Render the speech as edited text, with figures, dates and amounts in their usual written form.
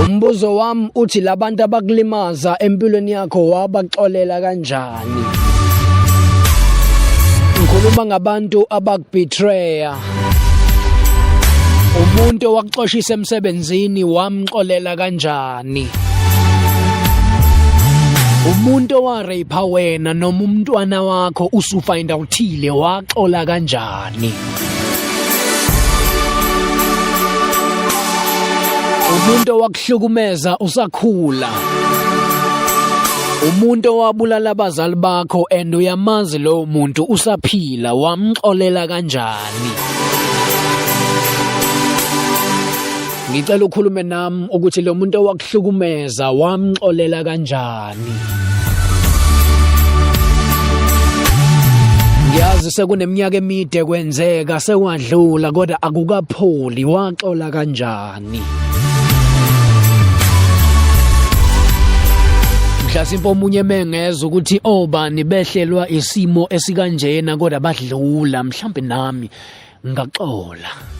Umbuzo wami uthi labantu abakulimaza empilweni yakho wabaxolela kanjani? Ngikhuluma ngabantu abakubetreya. Umuntu owakuxoshisa emsebenzini wamxolela kanjani? Umuntu owa-rape wena noma umntwana wakho usufind outhile waxola kanjani? Umuntu owakuhlukumeza usakhula. Umuntu owabulala abazali bakho and uyamazi lowo muntu usaphila wamxolela kanjani? Ngicela ukhulume nami ukuthi lo muntu owakuhlukumeza wamxolela kanjani? Ngiyazi sekuneminyaka emide kwenzeka sekwadlula kodwa akukapholi waxola kanjani? Mhlasimpe omunye mengeza ukuthi obani behlelwa isimo esikanjena kodwa badlula mhlambe nami ngaxola.